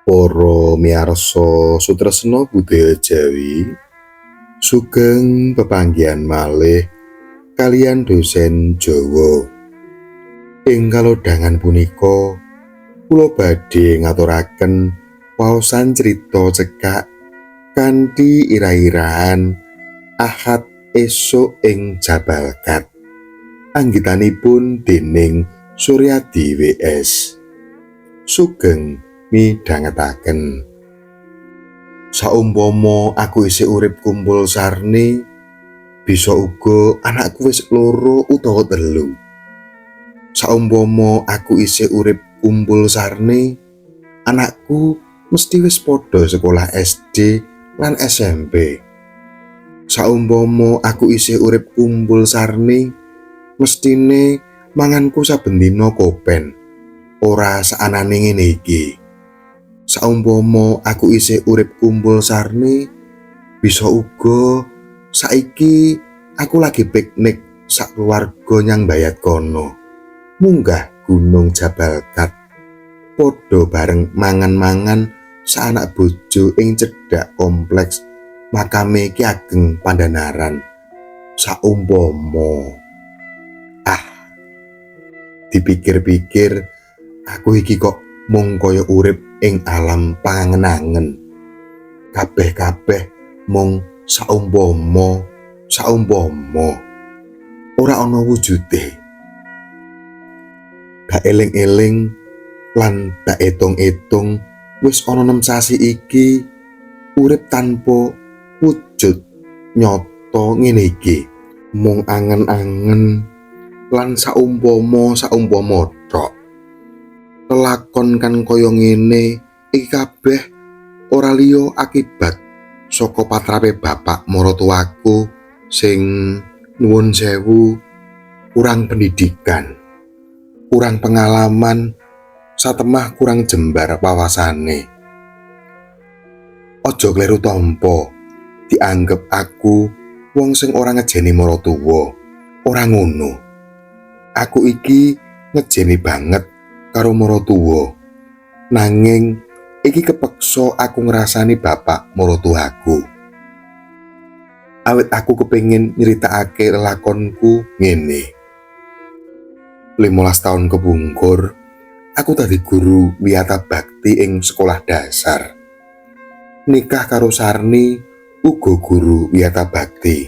Para miyarsa sutresna budaya Jawi, sugeng pepanggihan malih kaliyan dosen Jawa. Ing kalodhangan punika kula badhe ngaturaken waosan crita cekak kanthi ira-iraan Ahad Esuk ing Jabalkat. Anggitanipun dening Suryadi WS. Sugeng midhangetaken. Saumpama aku isih urip kumpul Sarni, bisa uga anakku wis loro utawa telu. Saumpama aku isih urip kumpul Sarni, anakku mesti wis padha sekolah SD lan SMP. Saumpama aku isih urip kumpul Sarni, mestine manganku saben dina kopen, ora saanane ngene iki. Saumpama aku isih urip kumpul Sarni, bisa uga saiki aku lagi piknik sak keluarga nyang Bayat kono. Munggah Gunung Jabalkat. Padha bareng mangan-mangan sak anak bojo ing cedhak kompleks makame Ki Ageng Pandanaran. Saumpama, ah, dipikir-pikir aku iki kok mung kaya urip ing alam pangangen-angen. Kabeh-kabeh mung saumpama, saumpama. Ora ana wujude. Tak eling-eling lan tak etung-etung, wis ana 6 sasi iki urip tanpa wujud nyata ngene iki. Mung angen-angen lan saumpama saumpama tok. Lelakon kang kaya ngene iki kabeh ora liya akibat saka patrape bapak maratuwaku sing, nuwun sewu, kurang pendidikan, kurang pengalaman, satemah kurang jembar wawasane. Aja kleru tampa, dianggep aku wong sing ora ngejeni maratuwa. Ora ngono. Aku iki ngejeni banget karo maratuwa. Nanging iki kepeksa aku ngrasani bapak maratuwaku. Awit aku kepingin nyeritakake lelakonku ngene. 15 tahun kepungkur, aku dadi guru wiyata bakti ing sekolah dasar. Nikah karo Sarni, uga guru wiyata bakti.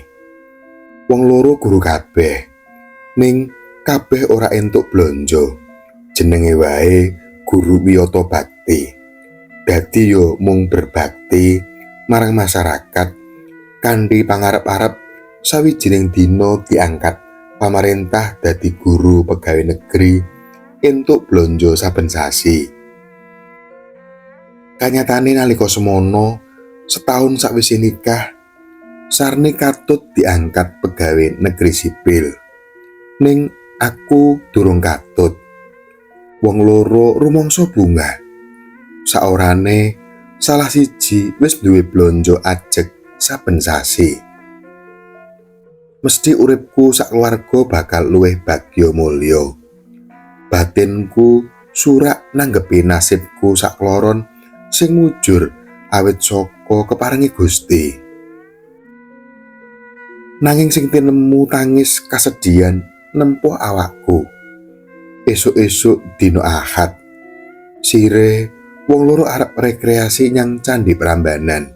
Wong loro guru kabeh. Ning kabeh ora entuk blonjo. Jenenge wae guru wiyata bakti. Dadi yo mung berbakti marang masyarakat kanthi pangarep-arep sawijining dina diangkat pamarentah dadi guru pegawai negeri entuk blonjo saben sasi. Kanyatane nalika semono, setahun sakwise nikah, Sarni katut diangkat pegawai negeri sipil. Ning aku durung katut. Wong loro rumangsa bungah. Saorane salah siji wis duwe blonjo ajeg saben sasi. Mesti uripku sak keluarga bakal luwih bagya mulya. Batinku surak nanggepi nasibku sakloron sing mujur awit saka keparengi Gusti. Nanging sing tinemu tangis kasedihan nempuh awakku. Esuk-esuk dina Ahad, sire wong loro arep rekreasi nyang Candi Prambanan.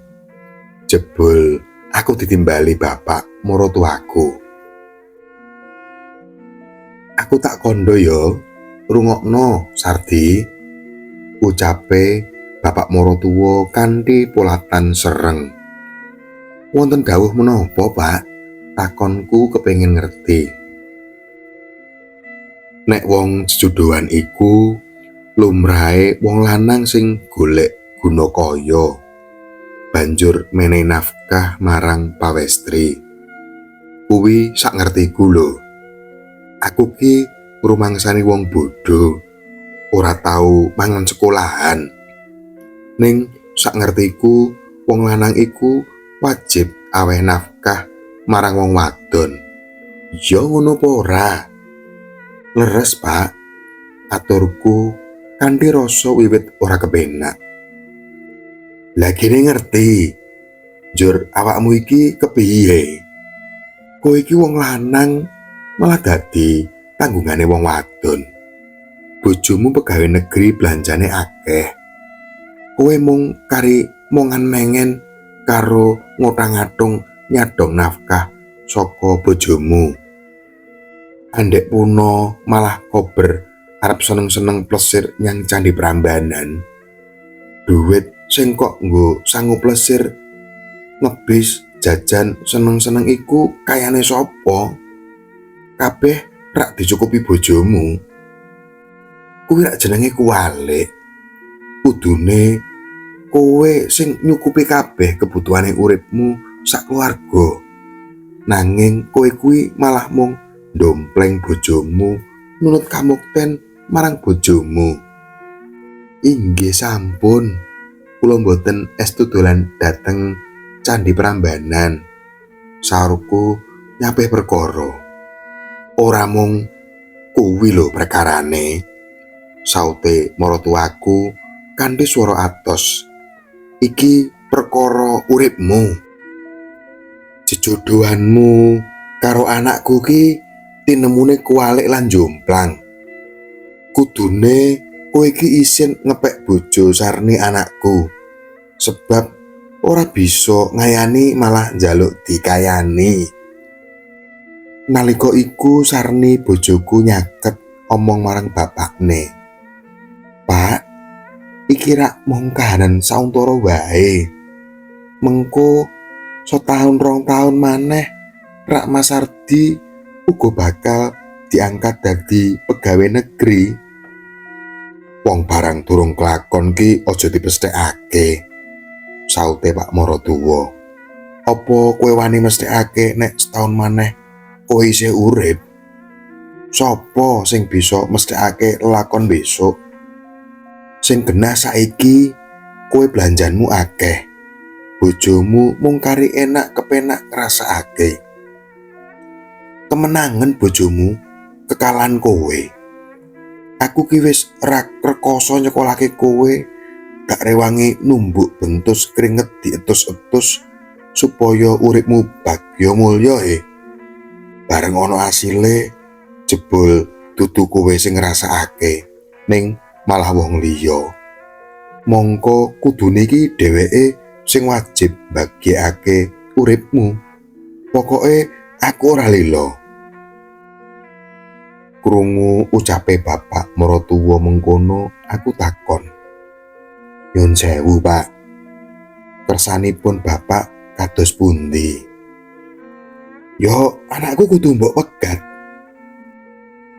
Jebul aku ditimbali bapak maratuwaku. "Aku tak kondo yo, rungokno, Sardi," ucape bapak maratuwa kanthi polatan sereng. "Wonten dawuh menapa, Pak?" takonku kepengin ngerti. "Nek wong jejodohan iku lumrahe wong lanang sing golek guna kaya, banjur menehi nafkah marang pawestri. Kuwi sak ngertiku lho. Aku ki ngrumangsani wong bodho, ora tau mangan sekolahan. Ning sak ngertiku wong lanang iku wajib aweh nafkah marang wong wadon. Ya ngono apa ora?" "Leres, Pak," aturku kanthi rasa wiwit ora kepenak. Lah kene ngerti. Jur awakmu iki kepiye? Kowe iki wong lanang malah dadi tanggungane wong wadon. Bojomu pegawai negeri, belanjane akeh. Kowe mung kari mongan mengen karo ngotang-ngatung nyadong nafkah saka bojomu. Andek puno malah kober arep seneng-seneng plesir nyang Candi Prambanan. Duit sing kok nggo sangu plesir, ngebis, jajan, seneng-seneng iku kayane sapa? Kabeh rak dicukupi bojomu. Kuwi rak jenenge kuwalik. Kudune kowe sing nyukupi kabeh kebutuhane uripmu sak keluarga. Nanging kowe kuwi malah mung ndompleng bojomu, nunut kamukten marang bojomu. Inggih sampun, kula mboten estu dolan dateng Candi Prambanan. Saurku nyapih perkara. Ora mung kuwi lho perkarane. Saute maratuwaku kanthi swara atos. Iki perkara uripmu. Jejodohanmu karo anakku ki tinemune kuwalik lan jomplang. Kudune kowe iki isin ngepek bojo Sarni anakku. Sebab ora bisa ngayani malah njaluk dikayani. Nalika iku Sarni bojoku nyaket omong marang bapakne. "Pak, iki rak mung kahanan sauntara wae. Mengko setahun 2 tahun maneh rak Mas Ardi uga bakal diangkat dadi pegawai negeri." "Wong barang durung kelakon ki aja dipesthekake," saute Pak Maratuwa. "Apa kowe wani mesthekake nek setahun maneh kowe isih urip? Sopo sing bisa mesthekake lelakon besok? Sing genah saiki kowe belanjanmu akeh. Bojomu mung kari enak kepenak ngrasakake. Kemenangan bojomu, kekalahan kowe. Aku ki wis ra rekoso nyekolahke kowe, gak rewangi numbuk bentus keringet dietus-etus supaya uripmu bagya mulya e. Bareng ana asile, jebul dudu kowe sing ngrasakake, ning malah wong liya. Mongko kudune iki dheweke sing wajib bagyakake uripmu. Pokoke aku ora lila." Krungu ucape bapak maratuwa mengkono, aku takon. "Nyun sewu, Pak. Kersanipun Bapak kados pundi?" "Yo anakku kudu mbok pegat."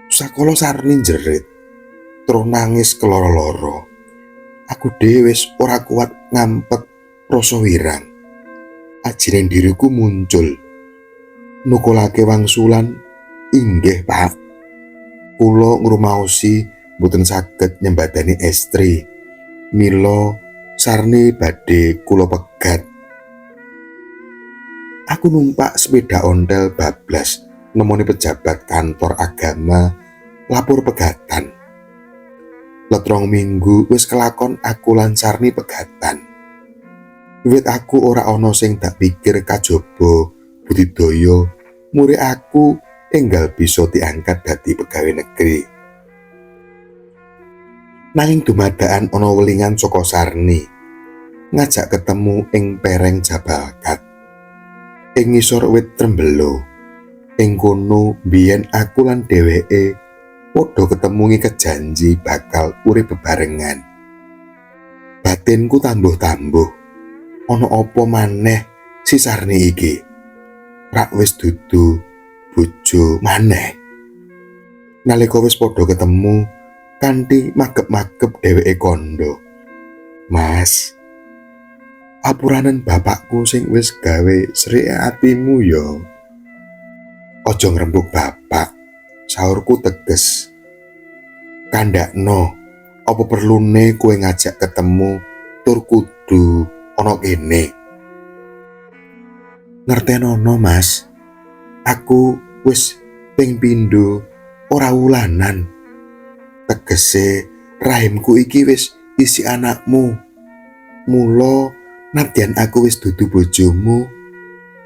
Sakala Sarni jerit, terus nangis keloro-loro. Aku dhewe wis ora kuat ngampet rasa wirang. Ajining diriku muncul. Nukulake wangsulan, "Inggih, Pak. Kula ngrumaosi mboten saged nyembadani estri. Mila Sarni badhe kula pegat." Aku numpak sepeda ontel bablas nemoni pejabat kantor agama lapor pegatan. Let 2 minggu wis kelakon aku lan Sarni pegatan. Wiwit aku ora ana sing tak pikir kajaba budidaya muri aku enggal bisa diangkat dadi pegawai negeri. Nanging dumadakan ana welingan saka Sarni ngajak ketemu ing pereng Jabalkat. Ing ngisor wit trembelo. Ing kono biyen aku lan dheweke padha ketemu ngiket janji bakal urip bebarengan. Batinku tambuh-tambuh. Ana apa maneh si Sarni iki? Rak wis dudu bojo maneh. Nalika wis padha ketemu, kanthi magep-magep dheweke kandha. "Mas, apuranen bapakku sing wis gawe srik atimu yo." "Aja ngrembug bapak," saurku teges. "Kandakno, apa perlune kowe ngajak ketemu tur kudu ana kene?" "Ngertenono, Mas. Aku wis ping pindho ora wulanan. Tegese rahimku iki wis isi anakmu. Mula Nadyan aku wis dudu bojomu,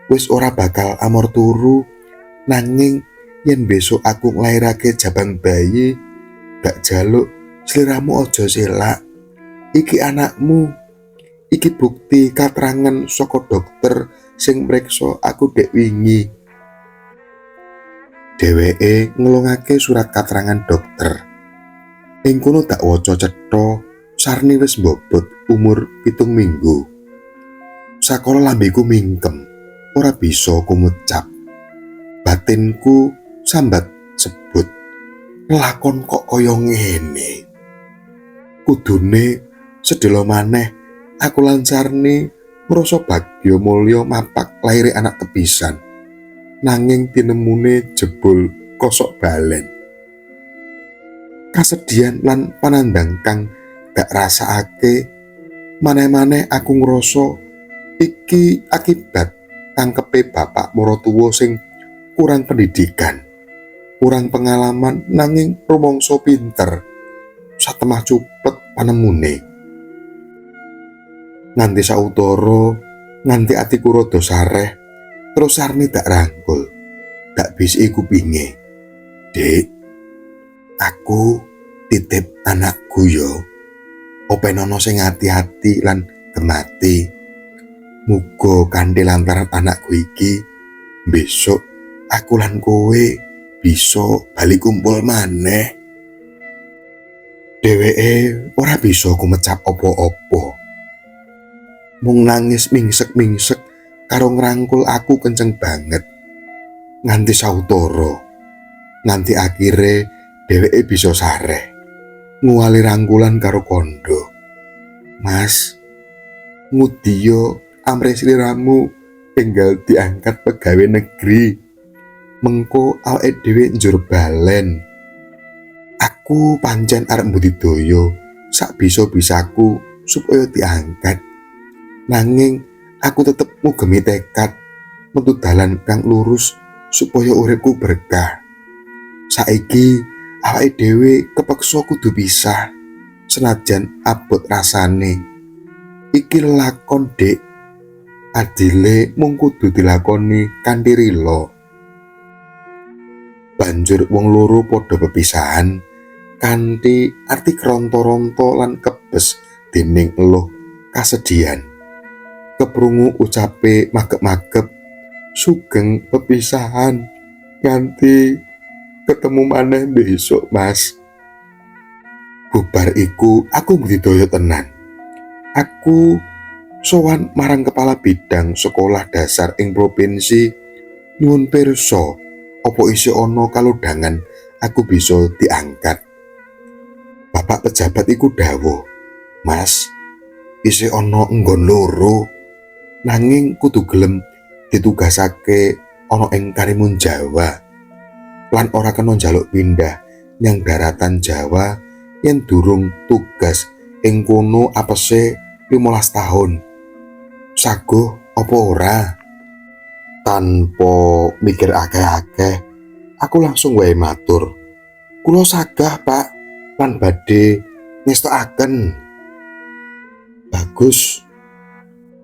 wis ora bakal amor turu, nanging yen besok aku nglairake jabang bayi, gak jaluk sliramu aja selak. Iki anakmu. Iki bukti katerangan saka dokter sing mreksa aku dek wingi. Dheweke ngelungake surat katerangan dokter. Ing kono dak waca cetha Sarni wis mbobot umur 7 minggu. Sakala lambeku mingkem, ora bisa kumecap. Batinku sambat sebut, lakon kok kaya ngene. Kudune sedelo maneh aku lan Sarni ngrasa bagya mulya mapak laire anak tepisan. Nanging tinemune jebul kosok balen. Kasedihan lan panandang kang gak rasakake maneh-maneh aku ngrasa iki akibat tangkepe bapak maratuwa sing kurang pendidikan, kurang pengalaman, nanging rumangsa pinter. Satemah cupet panemune. Nganti sautara, nganti atiku rada sareh, terus Sarni dak rangkul, dak bisiki kupinge. "Dek, aku titip anakku yo. Openono sing ati-ati lan gemati. Muga kanthi lantaran anakku iki, besok aku lan kowe bisa bali kumpul maneh." Dheweke ora bisa kumecap apa-apa. Mung nangis mingsek-mingsek karo ngrangkul aku kenceng banget. Nganti sautara, nganti akhire dheweke bisa sareh. Nguwali rangkulan karo kondo. "Mas, ngudiyo amrih sliramu enggal diangkat pegawai negeri. Mengko awake dhewe njur balen. Aku pancen arep mbudidaya sak bisa-bisaku supaya diangkat. Nanging aku tetep ngugemi tekad metu dalan kang lurus supaya uripku berkah. Saiki awake dhewe kepeksa kudu pisah, senajan abot rasane. Iki lelakon, Dik. Adile mung kudu dilakoni kanthi rila." Banjur wong loro padha pepisahan kanthi ati keronta-ronta lan kebes dening eluh kasedihan. Keprungu ucape magep-magep, "Sugeng pepisahan, nganti ketemu maneh besok, Mas." Bubar iku aku mbudidaya tenan. Aku sowan marang kepala bidang sekolah dasar ing provinsi, nyuwun pirsa apa isih ana kalodhangan aku bisa diangkat. Bapak pejabat iku dawuh, "Mas, isih ana enggon loro, nanging kudu gelem ditugasake ana ing Karimun Jawa lan ora kena njaluk pindah nyang daratan Jawa yen durung tugas ing kono apese 15 tahun. Saguh apa ora?" Tanpa mikir akeh-akeh, aku langsung wae matur, "Kula sagah, Pak, lan badhe ngestokaken." "Bagus.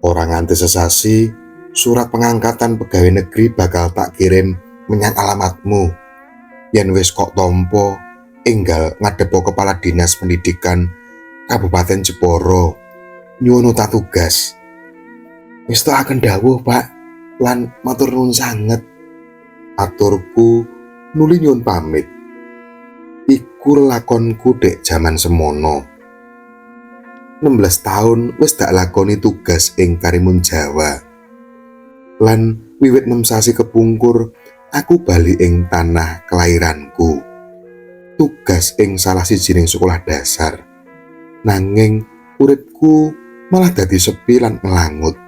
Ora nganti sesasi, surat pengangkatan pegawai negeri bakal tak kirim menyang alamatmu. Yen wis kok tompo, enggal ngadepo kepala dinas pendidikan Kabupaten Jepara. Nyuwun nota tugas." "Ngestokaken dawuh, Pak, lan matur nuwun sanget," aturku nuli nyuwun pamit. Iku lakonku dek jaman semono. 16 tahun wis dak lakoni tugas ing Karimun Jawa. Lan wiwit 6 sasi kepungkur aku bali ing tanah kelahiranku. Tugas ing salah sijining sekolah dasar. Nanging uripku malah dadi sepi lan melangut.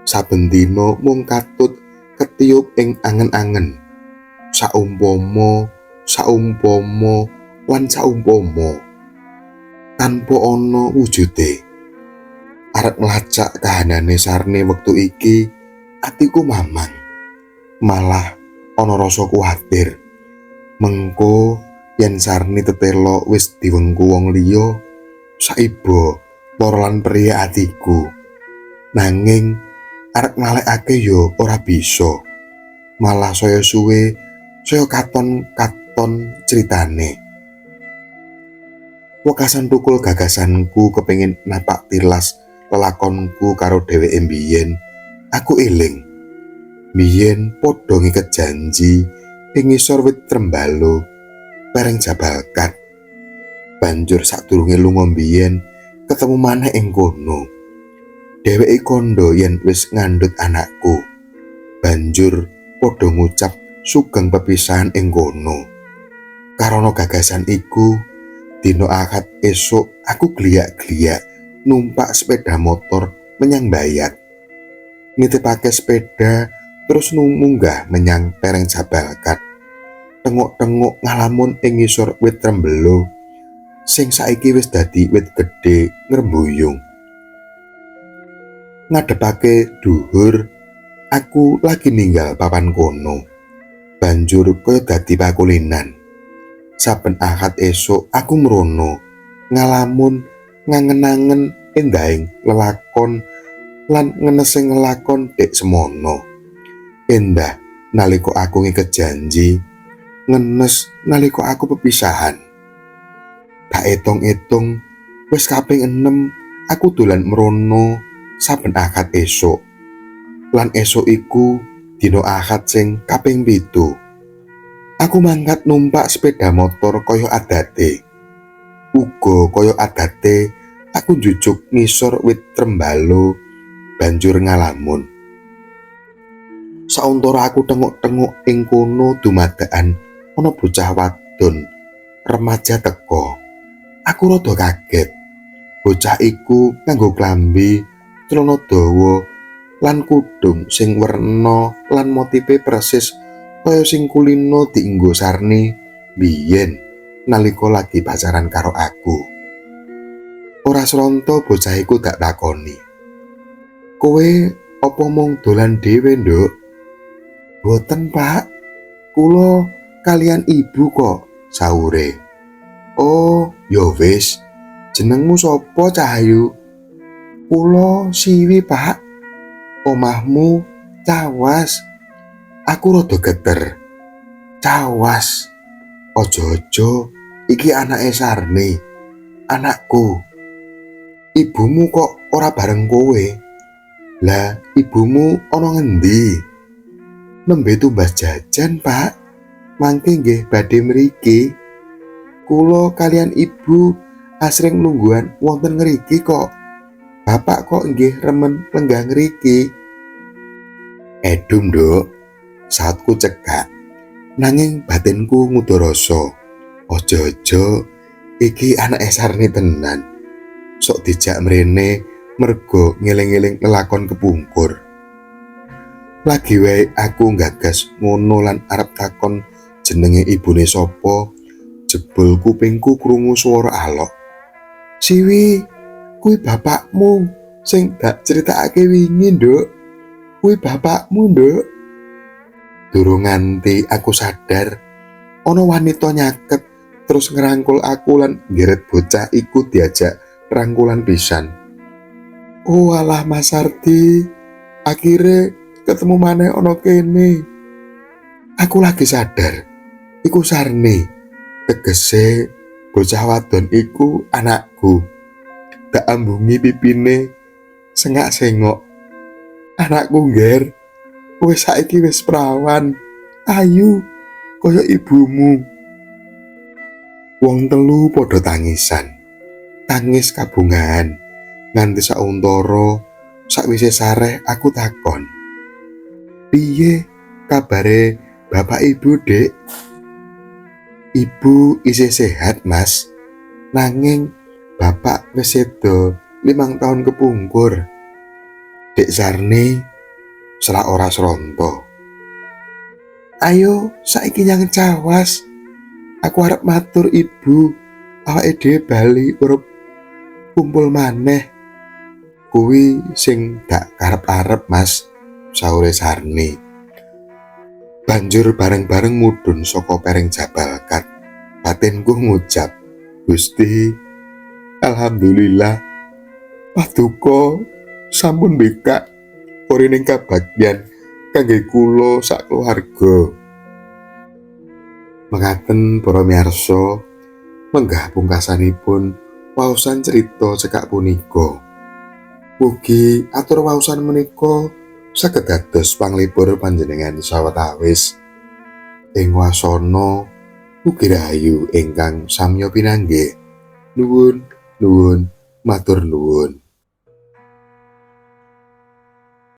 Saben dina mung katut ketiup ing angen-angen. Saumpomo, saumpomo, lan saumpomo. Tanpa ana wujude. Arep nglacak kahanane Sarni wektu iki, atiku mamang. Malah ana rasa kuwatir. Mengko yen Sarni tetelo wis diwengku wong liya, saiba lara lan priye atiku. Nanging arep nglalekake yo ora bisa. Malah saya suwe saya katon-katon critane. Wekasan tukul gagasanku kepengin napak tilas lelakonku karo dheweke mbiyen, aku eling. Mbiyen padha ngiket janji ing ngisor wit trembalo pereng Jabalkat. Banjur sadurunge lunga mbiyen ketemu maneh ing kono. Dheweke kandha yen wis ngandhut anakku. Banjur padha ngucap sugeng pepisahan ing kono. Karana gagasan iku, dina Ahad esuk aku gliyak-gliyak numpak sepeda motor menyang Bayat. Nitipake sepeda terus munggah menyang pereng Jabalkat. Tenguk-tenguk ngalamun ing ngisor wit trembelo sing saiki wis dadi wit gedhe ngrembuyung. Ngadepake dhuhur, aku lagi ninggal papan kono. Banjur kaya dadi pakulinan. Saben Ahad esuk aku mrono, ngalamun ngangen-angen endahing lelakon lan ngenesing ngelakon dek semono. Endah nalika aku ngiket janji, ngenes nalika aku pepisahan. Tak etong-etung wis kaping 6 aku dolan mrono saben Ahad esuk. Lan esuk iku dina Ahad sing kaping 7. Aku mangkat numpak sepeda motor kaya adate. Uga kaya adate aku njujuk ngisor wit trembalo banjur ngalamun. Sauntara aku tenguk-tenguk ing kono, dumadakan ana bocah wadon remaja teka. Aku rada kaget. Bocah iku nganggo klambi celana dawa lan kudung sing werna lan motife persis kaya sing kulino dienggo Sarni biyen nalika lagi pacaran karo aku. Ora sronto bocah iku tak takoni. "Kowe apa mung dolan dhewe, Nduk?" "Boten, Pak. Kula kalian ibu kok," saure. "Oh, ya wis. Jenengmu sapa, Cah ayu?" "Kula Siwi, Pak." "Omahmu?" "Cawas." Aku rada geter. Cawas. Aja-aja iki anake Sarni. Anakku. "Ibumu kok ora bareng kowe? Lah, ibumu ana ngendi?" "Nembe tumbas jajan, Pak. Mangke nggih badhe mriki. Kula kalian ibu asring lungguhan wonten ngriki kok. Bapak kok nggih remen lenggah ngriki." "Edum, Nduk," sautku cekak. Nanging batinku nguda rasa. Aja-aja iki anake Sarni tenan. Sok dijak mrene mergo ngeling-eling lelakon kepungkur. Lagi wae aku nggagas ngono lan arep takon jenenge ibune sapa, jebul kupingku krungu swara alok. "Siwi, kuwi bapakmu sing dak critakake wingi, Nduk. Kuwi bapakmu, Nduk." Durung nganti aku sadar, ana wanita nyaket terus ngerangkul aku lan nggeret bocah iku diajak rangkulan pisan. "Oh alah, Mas Ardi, akhirnya ketemu maneh ana kene." Aku lagi sadar, iku Sarni. Tegese bocah wadon iku anakku. Tak ambungi pipine sengak-sengok. "Anakku, Ngger, wis saiki wis prawan. Ayu kaya ibumu." Wong telu padha tangisan. Tangis kabungahan nganti sauntara sakwise sareh aku takon. "Piye kabare bapak ibu, Dek?" "Ibu isih sehat, Mas. Nanging bapak wis seda 5 tahun kepungkur." "Dek Sarni?" Selak ora sronto. "Ayo saiki nyang Cawas. Aku arep matur ibu, awake dhewe bali urip kumpul maneh." "Kuwi sing dak karep-arep, Mas," saure Sarni. Banjur bareng-bareng mudhun saka pereng Jabalkat. Batinku ngucap, "Gusti, alhamdulillah paduka sampun mbikak porining kabagyan kangge kula sak keluarga. Mekaten, para miyarsa, menggah pungkasanipun waosan cerita cekak punika. Mugi atur waosan menika saged dados panglipur panjenengan sawetawis. Ing wasana mugi rahayu ingkang samya pinanggih. Nuwun, nuwun, matur nuwun.